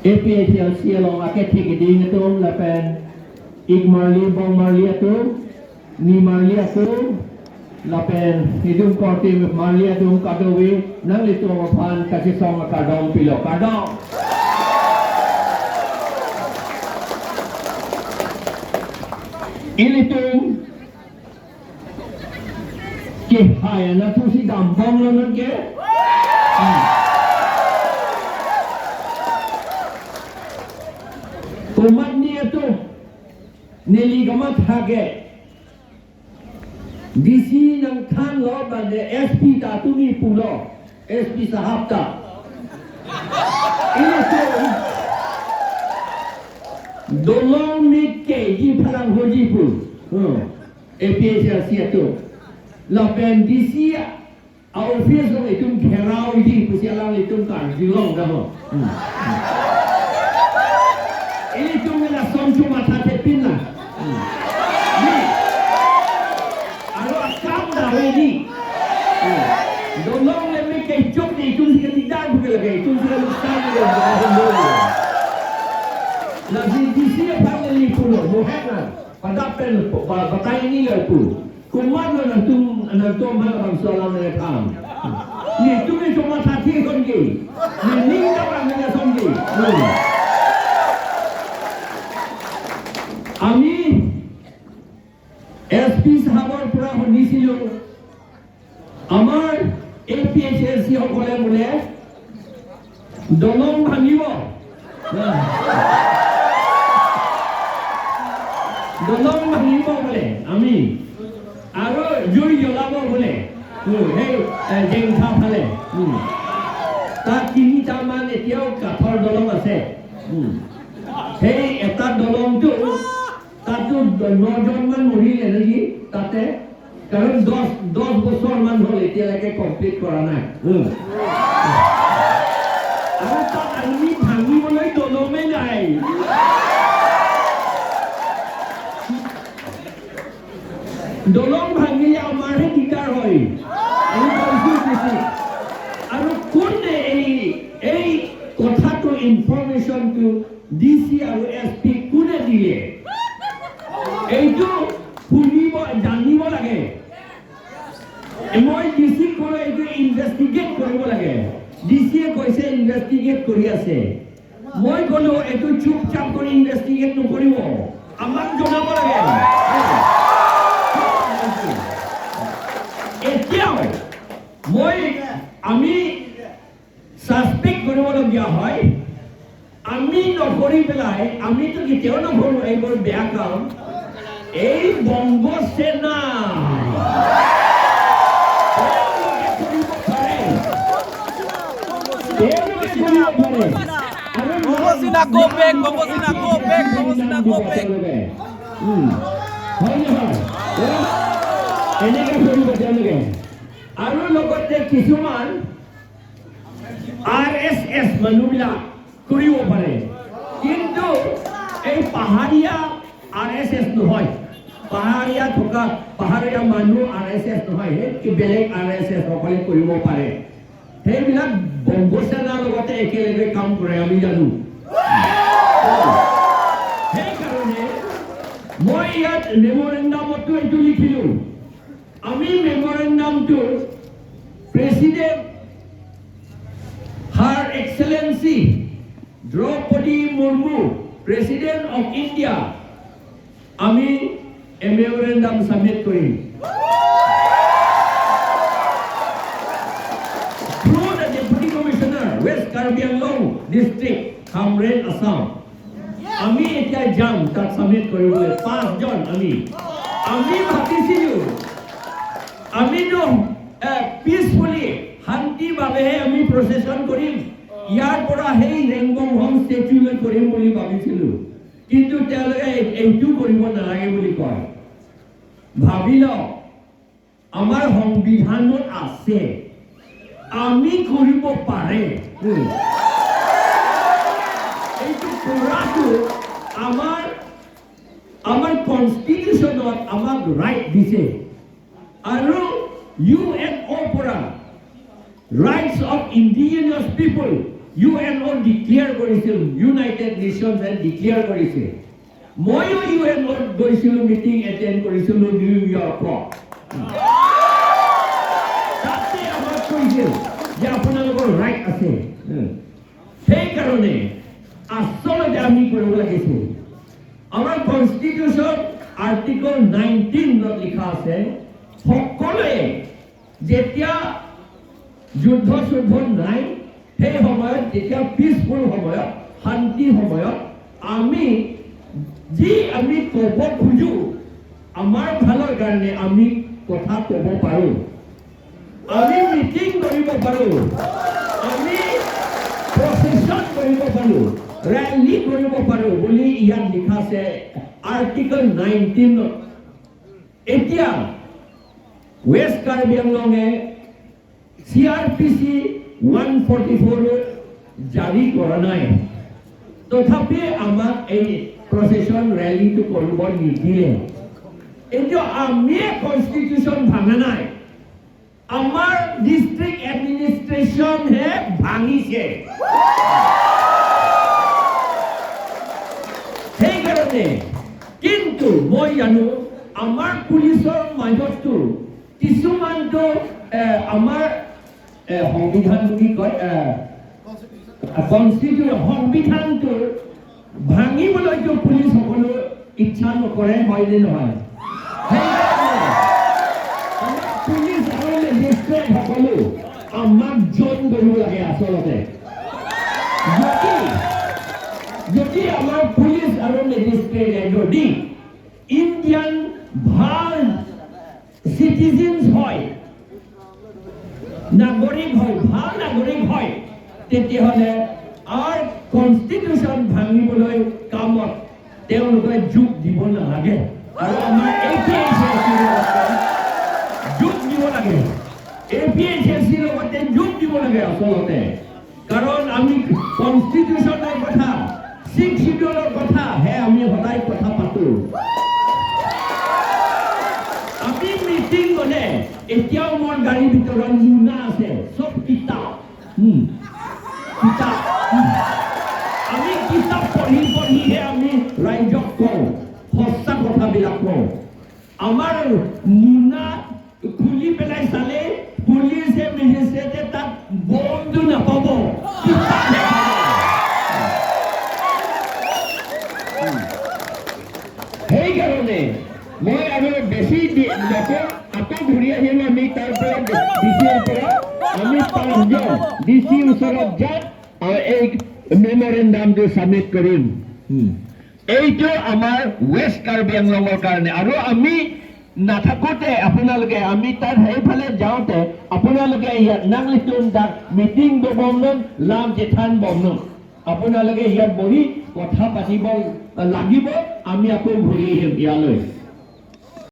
APHLC along ake thikiding atum lapen Igmarli Bongmarli atum Nimarli atum lapen hidung korti marli atum kadowi nang litum apan kasisong kardong pilo kardong. Ilitum ke haya na tu si dambong naman ke? Umat niya to niligamat hage DC nang than lo bande SP ta tumi pulo SP sahab ta ilitum dolong mit ke ji phalang hoji pu APHLC to lapen DC office long itum gherao ji pusialang itum kan jilong da ho ilitum na somchu mathate pinna ni aro akam da ready dolong le me ke chok ni itum sika dikdar buke lage itum sika luksan lage na si DC phang li pulo mohenga padapen batay ni le pu kuman na tum na tum ha bang solam ne tham ni tumi toma sathi kon ge ni ning da bang ne son ge. আমি SP সাহাবৰ পৰা শুনিছিলো আমাৰ APHLC সকলে বোলে দলং ভাঙিব, দলং ভাঙিব বোলে আমি আৰু জুই জ্বলাব বোলে সেই জেংখা ফালে। তাত তিনিটামান এতিয়াও কাঠৰ দলং আছে। সেই এটা দলংটো তাতো 9জনমান মৰিলে নেকি তাতে, কাৰণ 10 বছৰমান হ'ল এতিয়ালৈকে কমপ্লিট কৰা নাই। আৰু তাত আমি ভাঙিবলৈ দলঙেই নাই। দলং ভাঙিলে আমাৰহে দিগদাৰ হয়, আমি কৈছোঁ বেছি। আৰু কোনে এই কথাটো ইনফৰমেশ্যনটো ডি চি আৰু এছ পি কোনে দিলে এইটো শুনিব জানিব লাগে। মই ডি চিক ক'লো এইটো ইনভেষ্টিগেট কৰিব লাগে। ডি চিয়ে কৈছে ইনভেষ্টিগেট কৰি আছে। মই ক'লো এইটো চুপচাপ কৰি ইনভেষ্টিগেট নকৰিব, আমাক জনাব লাগে। এতিয়াও আমি ছাছপেক্ট কৰিবলগীয়া হয়, আমি নকৰি পেলাই, আমিতো কেতিয়াও নকৰোঁ এইবোৰ বেয়া কাম। এই বংগ সেনা তেওঁলোকে কৰিব পাৰে, তেওঁলোকে কৰিব পাৰে। আৰু Bongosina go back, Bongosina go back, Bongosina go back. হয় নহয় এনেকে কৰিব তেওঁলোকে। আৰু লগতে কিছুমান আৰএছএছ মানুহবিলাক কৰিব পাৰে, কিন্তু এই পাহাৰীয়া আৰএছএছ নহয়, পাহাৰীয়া থকা পাহাৰীয়া মানুহ আৰএছএছ নহয়, সেই বেলেগ আৰএছএছ সকলে কৰিব পাৰে। সেইবিলাক বংগসেনাৰ লগতে একেলগে কাম কৰে, আমি জানো। সেইকাৰণে মই ইয়াত মেমৰেণ্ডামতো এইটো লিখিলোঁ। আমি মেমৰেণ্ডামটো President Her Excellency Droupadi Murmu, President of India, আমি এই memorandum submit Karim through the Deputy Commissioner, West Karbi Anglong District, Hamren, Assam. আমি এতিয়া যাম তাত ছাবমিট কৰিবলৈ 5জন। আমি আমি ভাবিছিলোঁ আমিতো পিচফুলি শান্তিভাৱেহে আমি প্ৰচেছন কৰিম, ইয়াৰ পৰা সেই ৰেংবংহং ষ্টেচুলৈ কৰিম বুলি ভাবিছিলোঁ, কিন্তু তেওঁলোকে এইটো কৰিব নালাগে বুলি কয়। ভাবি লওক, আমাৰ সংবিধানত আছে, আমি কৰিব পাৰে। এইটো কৰাটো আমাৰ আমাৰ কনষ্টিটিউশ্যনত আমাক ৰাইট দিছে আৰু ইউএনঅ'ৰ পৰা rights of indigenous people UNO' declare কৰিছিল, ইউনাইটেড নেশ্যনছে ডিক্লেয়াৰ কৰিছিল। ময়ো ইউএনঅ'ত গৈছিলোঁ, মিটিং এটেণ্ড কৰিছিলোঁ নিউয়ৰ্কত। তাতে আমাক কৈছিল যে আপোনালোকৰ ৰাইট আছে। সেইকাৰণে আচলতে আমি কৰিব লাগিছিল, আমাৰ কনষ্টিটিউশ্যন আৰ্টিকল 19ত লিখা আছে, সকলোৱে যেতিয়া যুদ্ধ চুদ্ধ নাই, সেই সময়ত, যেতিয়া পিচফুল সময়ত, শান্তি সময়ত আমি যি আমি ক'ব খোজো, আমাৰ ভালৰ কাৰণে আমি কথা ক'ব পাৰোঁ, আমি মিটিং কৰিব পাৰোঁ, আমি প্ৰচেছন কৰিব পাৰোঁ, ৰেলী কৰিব পাৰোঁ বুলি ইয়াত লিখা আছে আৰ্টিকল 19ত। এতিয়া ৱেষ্ট কাৰ্বি আংলঙে চিআৰপিচি 144 জাৰি কৰা নাই, তথাপি আমাক এই প্ৰচেছন ৰেলীটো কৰিব নিদিলে। এইটো আমিয়ে কনষ্টিটিউশ্যন ভাঙা নাই, আমাৰ ডিষ্ট্ৰিক্ট এডমিনিষ্ট্ৰেশ্যনহে ভাঙিছে। সেইকাৰণে কিন্তু মই জানো, আমাৰ পুলিচৰ মাজততো কিছুমানটো আমাৰ সংবিধান বুলি কয়, কনষ্টিটিউশ্যন, সংবিধানটোৰ ভাঙিবলৈতো পুলিচ সকলো ইচ্ছা নকৰে, হয়নে নহয়? সেইকাৰণে আমাৰ পুলিচ আৰু মেজিষ্ট্ৰেট সকলো আমাক জইন কৰিব লাগে। আচলতে যদি আমাৰ পুলিচ আৰু মেজিষ্ট্ৰেটে যদি ইণ্ডিয়ান ভাল চিটিজেনছ হয়, নাগৰিক হয়, ভাল নাগৰিক হয়, তেতিয়াহ'লে আৰু কনষ্টিটিউশ্যন ভাঙিবলৈ কামত তেওঁলোকে যোগ দিব নালাগে। আৰু আমাৰ এপিএইচএছচিৰ লগতে যোগ দিব লাগে, এপিএইচএছচিৰ লগতে যোগ দিব লাগে আচলতে। কাৰণ আমি কনষ্টিটিউশ্যনৰ কথা, ছিক্স শিডিউলৰ কথাহে আমি সদায় কথা পাতোঁ। আমি মিটিং গ'লে, এতিয়াও মোৰ গাড়ীৰ ভিতৰত মোনা আছে, চব কিতাপ, কিতাপ। আমি কিতাপ পঢ়ি পঢ়িহে আমি ৰাইজক কওঁ, সঁচা কথাবিলাক কওঁ। আমাৰ মোনা খুলি পেলাই চালে পুলিচে মেজিষ্ট্ৰেটে তাত বমটো নাপাব, কিতাপহে পাব। সেইকাৰণে মই আৰু বেছি নকওঁ। আকৌ ঘূৰি আহিম আমি তাৰ পৰা, ডি চিৰ পৰা। আমি পাঁচজন ডি চি ওচৰত যাম আৰু এই মেমৰেণ্ডামটো ছাবমিট কৰিম। এইটো আমাৰ ৱেষ্ট কাৰ্বি আংলঙৰ কাৰণে। আৰু আমি নাথাকোঁতে আপোনালোকে, আমি তাত সেইফালে যাওঁতে আপোনালোকে ইয়াত নাংলিতুন তাক মিটিং বমনম লাম জেঠান বমনম, আপোনালোকে ইয়াত বহি কথা পাতিব লাগিব। আমি আকৌ ঘূৰি আহিম ইয়ালৈ।